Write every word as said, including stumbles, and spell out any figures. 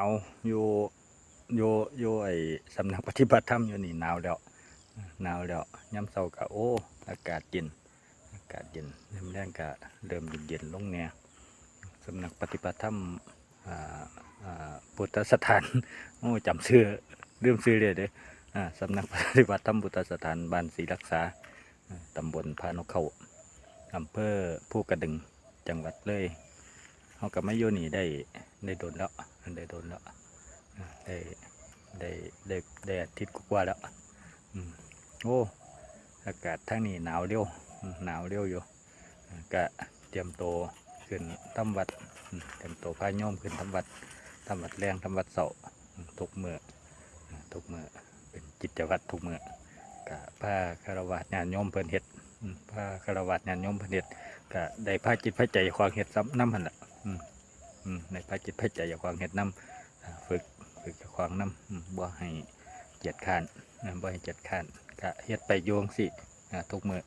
เอาอยู่อยู่อยู่ไอ้สำนักปฏิบัติธรรมอยู่นี่หนาวแล้วหนาวแล้วยามเช้าก็โอ้อากาศเย็นอากาศเย็นยามแลงก็เริ่มเย็นๆลงแหน่สำนักปฏิบัติธรรมอ่าอ่าพุทธสถานโอ้จำชื่อลืมชื่อเลยเด้ออ่าสำนักปฏิบัติธรรมพุทธสถานบ้านศรีรักษา ตำบลพระนกเขาอำเภอภูกระดึงจังหวัดเลยเฮาก็มาอยู่นี่ได้ได้โดนแล้วได้โดนแล้วได้ได้ได้ได้อาทิตย์กว่าแล้วอืมโอ้อากาศทางนี้หนาวเร็วอืมหนาวเร็วอยู่ก็เตรียมตัวขึ้นทำวัดอืมเตรียมตัวพาโยมขึ้นทำวัดทำวัดแลงทำวัดเช้าอืมทุกมื้ออืมทุกมื้อเป็นกิจวัตรทุกมื้อก็พาคฤหัสถ์ญาติโยมเพิ่นเฮ็ด อืมพาคฤหัสถ์ญาติโยมเพิ่นเฮ็ดก็ได้พาจิตพาใจเจ้าของเฮ็ดซ้ำนำหั่นล่ะอืมอืมได้พาจิตพาใจเจ้าของเฮ็ดนำอ่าฝึกฝึกเจ้าของนำอืมบ่ให้เกียจคร้านนะบ่ให้เกียจคร้านก็เฮ็ดไปอยู่จั่งซี้อ่าทุกมื้อ